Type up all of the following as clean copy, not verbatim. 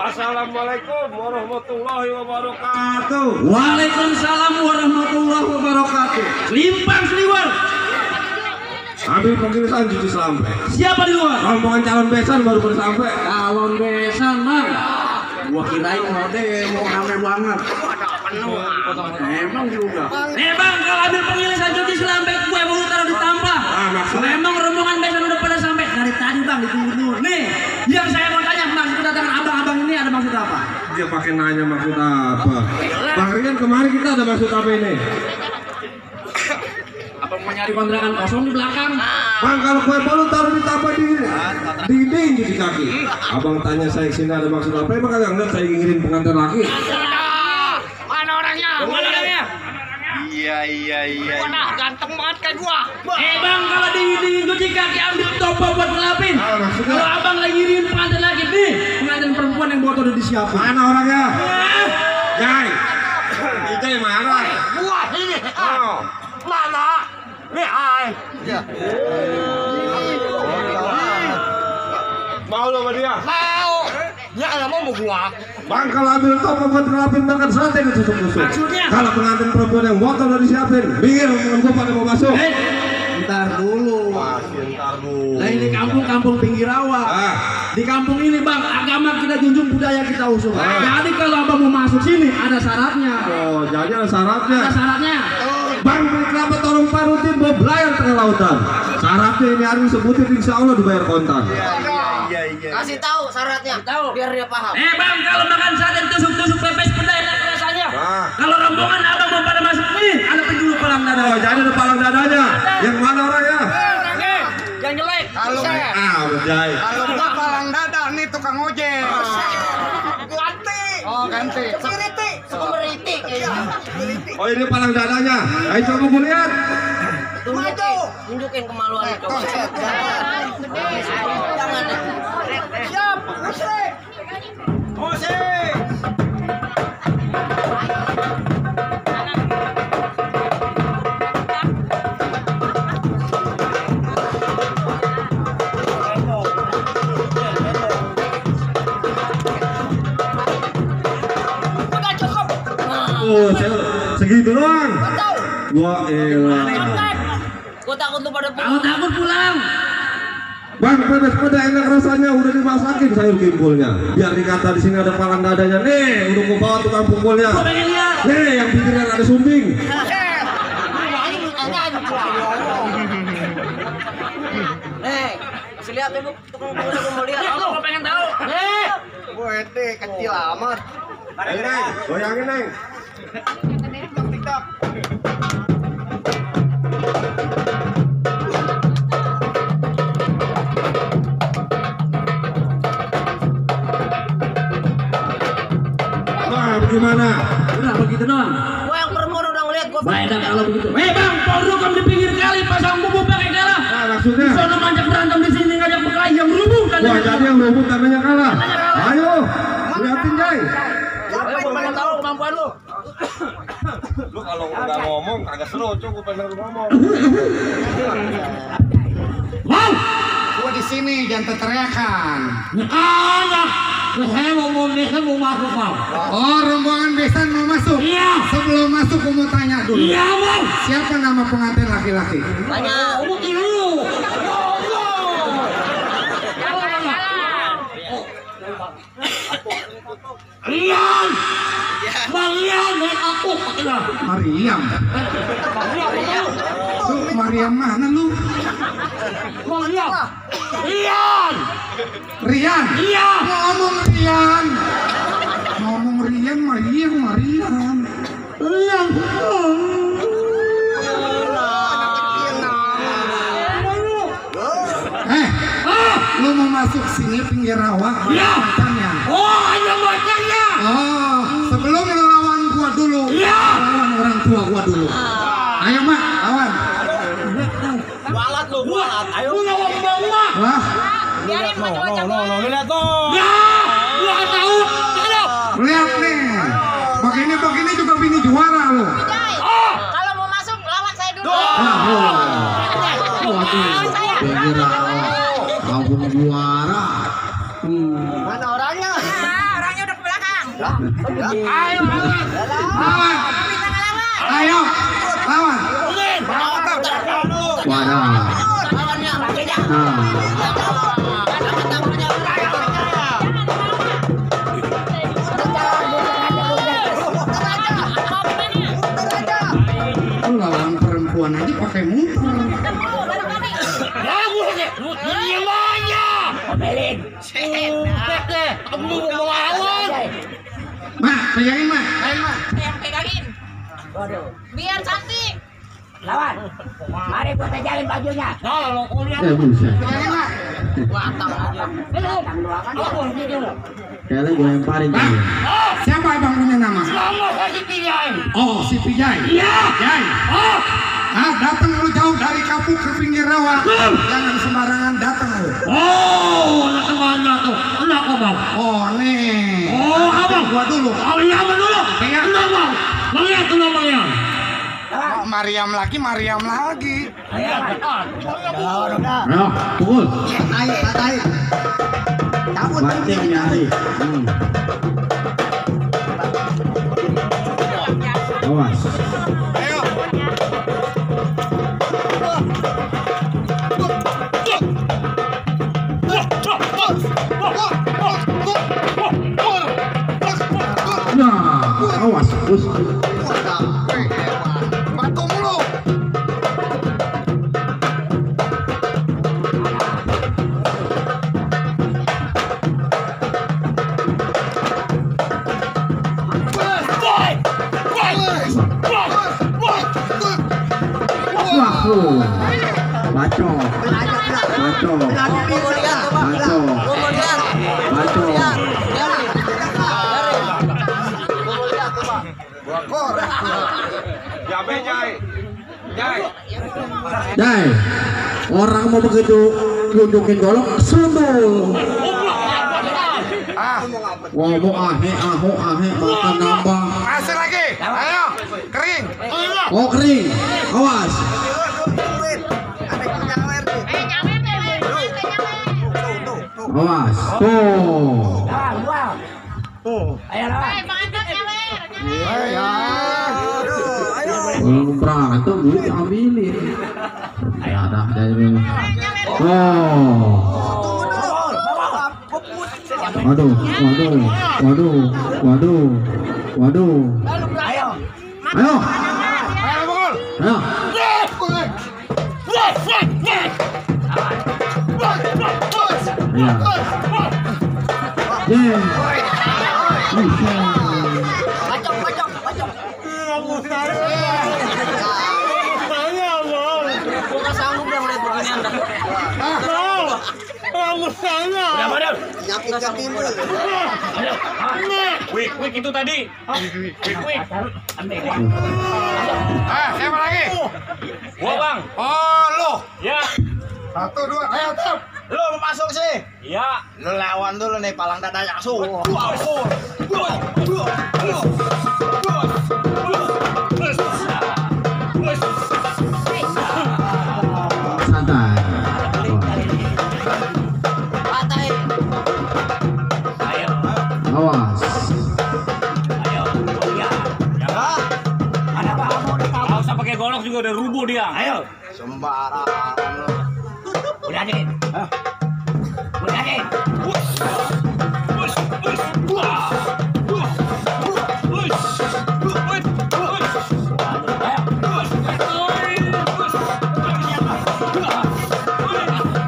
Assalamualaikum warahmatullahi wabarakatuh. Waalaikumsalam warahmatullahi wabarakatuh. Limpang seliwer. Ambil pemilihan cuci sampai. Siapa di luar? Rombongan calon besan baru sampai. Calon besan bang. Gua kirain mau rame banget. Emang juga. Bang, kalau ambil pemilihan cuci sampai gue mau taruh di tampah. Memang rombongan besan udah pada sampai dari tadi bang ditunggu. Nih, yang saya mau tanya maksud kedatangan abang-abang ini ada maksud apa? Dia pakai nanya maksud apa? Bang Rian kemarin kita ada maksud apa ini? Abang mau nyari kontrakan kosong di belakang? Bang, kalau kue bolu taruh di tampah di dinding di kaki. Abang tanya saya sini ada maksud apa? Emang kagak ngeliat saya ngirim pengantin laki? Mana orangnya? Mana orangnya? Iya. Mana ganteng banget kayak gua. Bang, kalau di cuci kaki ambil topo buat ngelapin. Maksudnya? Kalau abang lagi ngirim pengantin laki nih, pengantin perempuan yang botol udah disiapin. Mana orangnya? Jai. Jai mana? Gua ini. Oh. Mana? Nih, ay. Mau lo sama dia? Mau. Ya kalau mau gua. Bang, kalau ambil topo buat ngelapin makan sate ketusuk-tusuk. Maksudnya? Kalau pengantin perempuan yang botol udah disiapin, minggir omongan gua pada mau masuk. Ntar dulu. Ntar dulu. Nah ini kampung pinggir rawa. Di kampung ini bang, agama kita junjung, budaya kita usung. Jadi kalau abang mau masuk sini ada syaratnya. Oh, jadi ada syaratnya. Ada syaratnya. Bang, beli kelapa tolong parutin mau belayar tengah lautan. Syaratnya ini hari sebutin insya Allah dibayar kontan. Iya. Kasih tahu syaratnya. Tahu. Biar dia paham. Bang, kalau makan sate tusuk-tusuk pepes peda enak rasanya. Kalau rombongan abang mau pada masuk nih, ada penjuru palang dada. Oh, jadi ada palang dadanya. Yang mana orangnya? Yang jelek. Kalau Jai. kalau nggak palang dada nih tukang ojek. Ganti. Oh, ganti. Security. Security. Oh, ini palang dadanya. Ayo coba gue lihat. Tunjukin kemaluan itu. Jangan. Siap. Musik. Udah cukup. Oh, segitu doang. Wah, elah. Gua takut lu pada Kalau takut pulang. Bang, pedas peda enak rasanya, udah dimasakin sayur kimpulnya. Biar dikata di sini ada palang dadanya. Nih, udah gua bawa tukang pukulnya. Gua pengen lihat. Nih, yang pinggirnya ada sumbing. Kasih lihat ibu tukang pukul gua mau lihat. Gua pengen tahu. Wede kecil amat. Ayo, Neng, goyangin, Neng. TikTok. Wah, bagaimana? Udah begitu doang. Gua yang perempuan udah ngeliat gua. Baik dah kalau begitu. Bang, pondok di pinggir kali pasang bubu pakai galah. Nah, maksudnya? Sono ngajak berantem di sini ngajak berkelahi yang berhubung kan. Wah, jadi yang rebut tandanya kalah. Ayo, liatin, Jai. Ayo gua pengen tahu kemampuan lu. Lu kalau nggak ngomong kagak seru, cukup pengen ngomong. Wow. Gua di sini jangan teriakan. Anak, saya mau masuk bang. Oh, rombongan besan mau masuk. Iya. Sebelum masuk gua mau tanya dulu. Iya bang. Siapa nama pengantin laki-laki? Banyak. Umukin dulu. Rian. Bang Rian, naik aku. Mariam. Lu Mariam mana lu? Bang Rian. Rian. Rian. Iya. Ngomong Rian. Ngomong Rian, Mariam. Rian. Lu mau masuk sini pinggir rawa? Iya. Pacarnya. Oh, ada bocahnya. Oh, sebelum lu tua gua dulu. Ayo mak, lawan. Walat lu, walat. Ayo. Wah, Biarin macam-macam. Lihat lo. Ya, gua nggak tahu. Ayo. lihat nih. Begini juga bini juara lo. Kalau mau masuk lawan saya dulu. Kira abang juara. Mana orangnya? Orangnya udah ke belakang. Ayo, Lawan. Ayo, lawan. Wadah. Lawannya. Lu lawan perempuan aja pakai mumpur. Mak, pegangin mak. Yang pegangin. Biar cantik. Lawan, mari gua pegangin bajunya. Buset. Pegangin mak. Kayaknya gue lemparin Mak, siapa abang punya nama? Oh, si Pijay. Jai. Ah, datang lu jauh dari kapuk ke pinggir rawa. Jangan sembarangan datang lu. Oh, anak kemana tuh? Anak abang. Oh, nih. Oh, abang. Gua dulu. Oh, iya abang dulu. Anak abang. Melihat tuh namanya. Oh, Mariam lagi. Ayo, pukul. Banting nyari. Awas. Nah, awas terus. Batu mulu. Wah, bacok. Jai, orang mau begitu nunjukin golok sundul. Ngomong ahe makan nambah. Masih lagi. Ayo, kering. Oh kering, awas. Awas. Tuh. Ayo lawan. Berantem duit ambilin. Ayo ada dari ini. Waduh. Ayo. Ayo. Gua sanggup dah melihat beginian dah. Wik itu tadi. Wik. Siapa lagi? Gua bang. Oh, lu. Ya. 1, 2, ayo tetap. Lu mau masuk sih? Ya. Lu lawan dulu nih palang dadanya. Santai. Patai. Ayo. Awas. Ayo. Ya. Ada apa kamu udah tahu? Nggak usah pakai golok juga udah rubuh dia. Ayo. Sembarangan lu. Udah Din. Udah Din.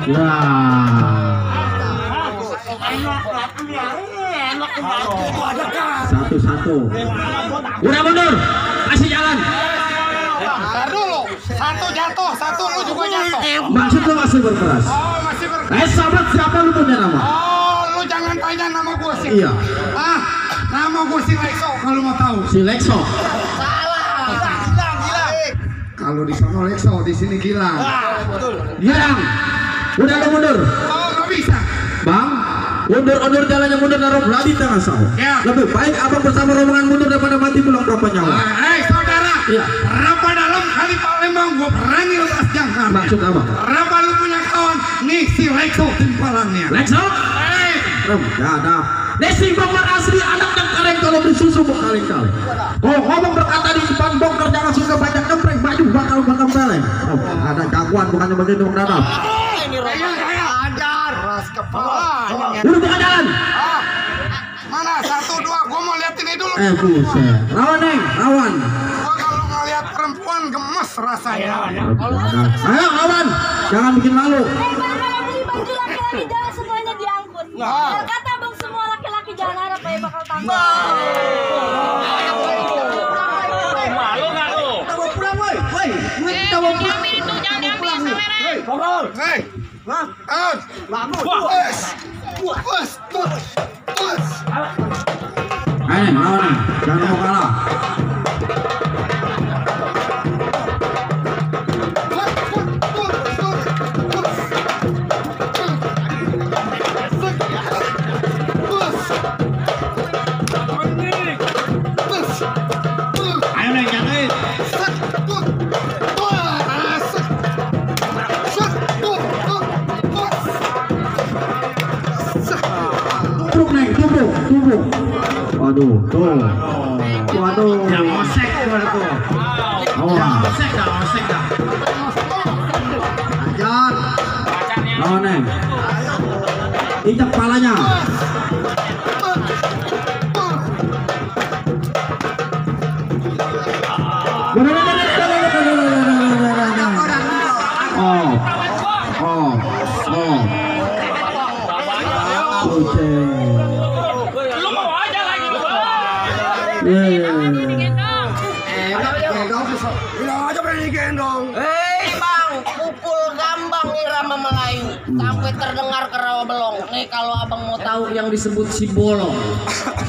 Ya. Satu. Udah mundur. Kasih jalan. Ntar dulu. 1 jatuh, 1 lu juga jatuh. Maksud lu masih berkeras. Oh, masih ber. Sahabat siapa lu punya nama? Oh, lu jangan tanya nama gua sih. Iya. Nama gua si Lexo kalau mau tahu. Si Lexo. Salah. Kalau di sana lekso, di sini gila. Bang, udah lo mundur. Oh, nggak bisa. Bang, undur jalannya mundur naruh di tangan saya. Ya. Lebih baik abang bersama rombongan mundur daripada mati pulang berapa nyawa. Saudara. Iya. Rapa dalam kali Palembang gua berani lepas jangkar. Maksud apa? Rapa lu punya kawan, nih si Lexo timpalannya. Lexo? Ya ada. Desi bongkar asli anak dan kaleng kalau bersusu berkali-kali. Oh, ngomong berkata di depan bongkar jangan suka banyak ngepreng baju bakal beleng. Oh, ada jagoan bukannya begitu Bang Dadap. Ini ajar. Ras kepala. Udah buka jalan. Mana 1, 2, gua mau lihat ini dulu. Buset. Rawan Neng, rawan. Gua kalau ngeliat perempuan gemes rasanya. Ayo lawan, jangan bikin malu. Kalau beli baju laki-laki jangan semuanya diangkut. Biar kata bang semua laki-laki jangan harap ya bakal tambah. Malu nggak lu? Kita mau pulang, woi. Kita mau pulang. Hei. Out. Bus. Ayo Neng, lawan Neng, jangan mau kalah. Ayo Neng, jatuhin. Tubruk Neng, tubruk. Waduh, tuh. Waduh. Yang osek tuh. Osek dah. Ajar. Lawan Neng. Injak palanya. Lu mau aja lagi lu. Hei bang, pukul gambang irama Melayu sampai terdengar ke rawa belong. Nih kalau abang mau tahu yang disebut si bolong.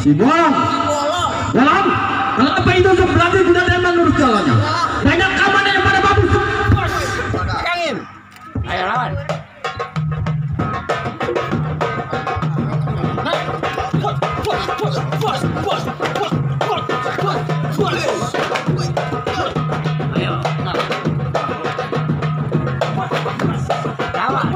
Si bolong. Bolong. Bolong. Kalau apa itu berarti sudah ada menurut jalannya. Banyak kawan yang pada babu. Pegangin. Ayo lawan. Ayo. Lawan.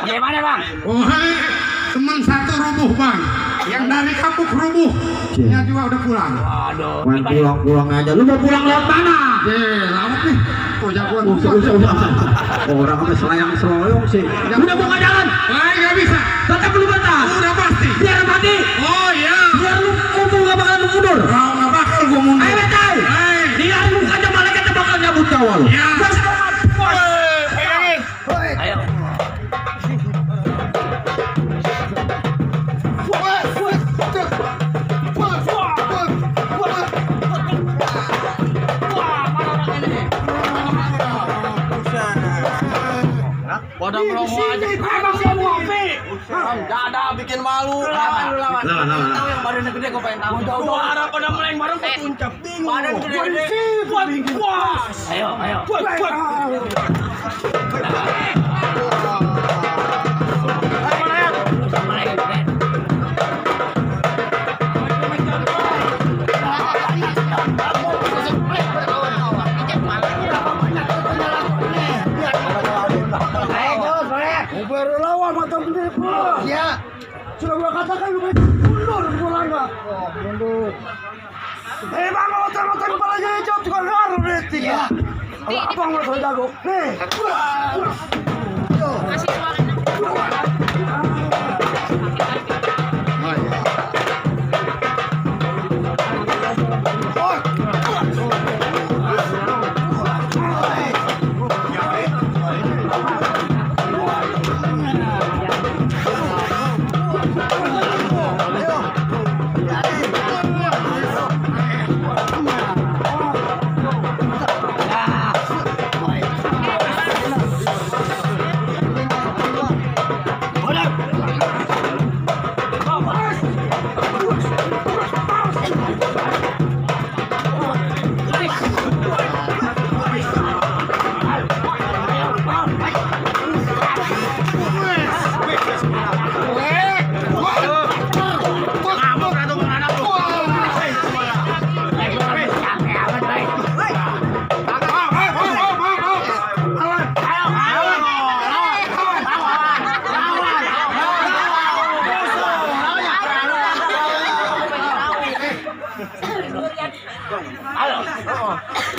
Gimana bang? Oh, teman satu rubuh bang, yang dari Kapuk rubuh, yang juga udah pulang. Aduh. Main pulang aja. Lu mau pulang lewat mana? Lawak nih, kok jagoan. Orang sampai selayang-seloyong sih. Udah buka jalan. Nggak bisa. Tetap lu batal. Udah pasti. Biar mati. Oh ya. Biar lu kumpul gak bakal mundur. Kau nggak bakal gua mundur. Ayo betai. Dia lu aja malaikat bakal nyabut nyawa lu. Ya. Ayo. Pada promo aja. Emang kamu apa? Enggak ada bikin malu. Lawan. Tahu yang badannya gede gue pengen tahu. Suara pada meleng bareng ke puncak bingung. Badan gede-gede. Puas. Ayo. Baru lawan mata gede gua. Iya. Sudah gua katakan lu mundur bola enggak? Oh, mundur. Bang, otak-otak kepalanya hijau juga ngaruh deh tiga. Kalau abang mau jago, nih. Kasih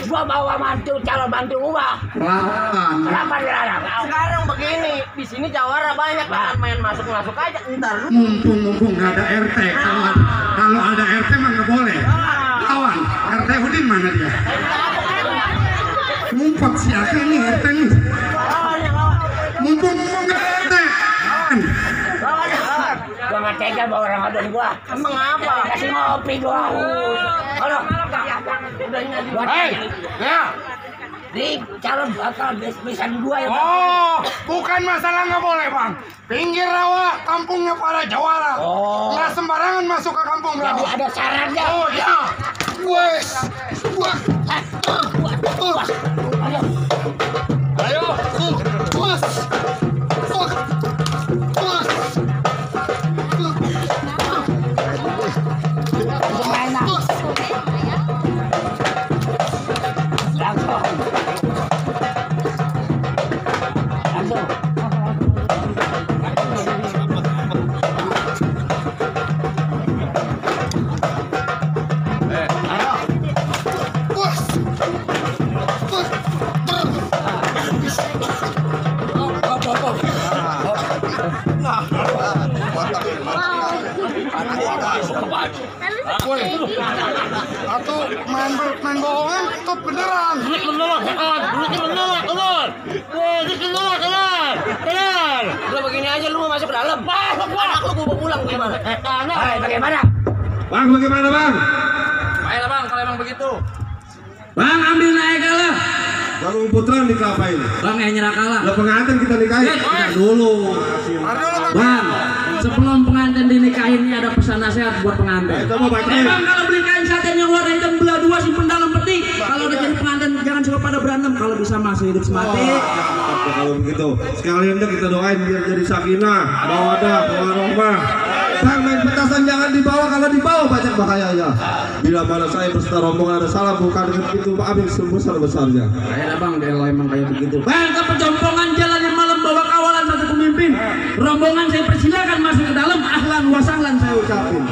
gua bawa mantu, calon mantu gua. Kenapa dilarang? Sekarang begini, di sini jawara banyak, main masuk aja ntar. Mumpung nggak ada RT. Kalau ada RT mah nggak boleh. Kawan, RT Udin mana dia? Ngumpet si Aki nih RT nih. Mumpung nggak RT. Gua nggak tega bawa orang adon gua. Emang apa? Kasih ngopi doang. Halo. Hei, ya. Di calon bakal bisa dua ya. Oh, bukan masalah nggak boleh bang. Pinggir rawa, kampungnya para jawara. Nggak sembarangan masuk ke kampung rawa. Jadi ada syaratnya. Oh ya. Wes. Ayo. Wes. Atau main bohongan itu beneran. Bener. Udah begini aja lu mau masuk ke dalam. Anak lu gua pulang gimana? Bagaimana? Bang, bagaimana bang? Baiklah bang, kalau emang begitu. Bang, ambil naik kalah. Bang Putra nikahin. Bang yang nyerah kalah. Lah pengantin kita nikahin. Kita dulu. Bang, sebelum pengantin dinikahin ini ada pesan nasihat buat pengantin. Coba bacain. Bang, kalau beli kain satin yang warna hitam belah dua simpen dalam peti. Kalau udah jadi pengantin jangan suka pada berantem. Kalau bisa masih hidup semati. Kalau begitu, sekalian deh kita doain biar jadi sakinah, mawaddah, warahmah. Bang, main petasan jangan dibawa, kalau dibawa banyak bahayanya. Bila mana saya berserta rombongan ada salah bukan dengan itu ambil sebesar-besarnya. Kayak bang, kalau emang kayak begitu. Bang, ke pejompongan jalan yang malam bawa kawalan satu pemimpin. Rombongan saya persilakan masuk ke dalam. Ahlan wa sahlan saya ucapin.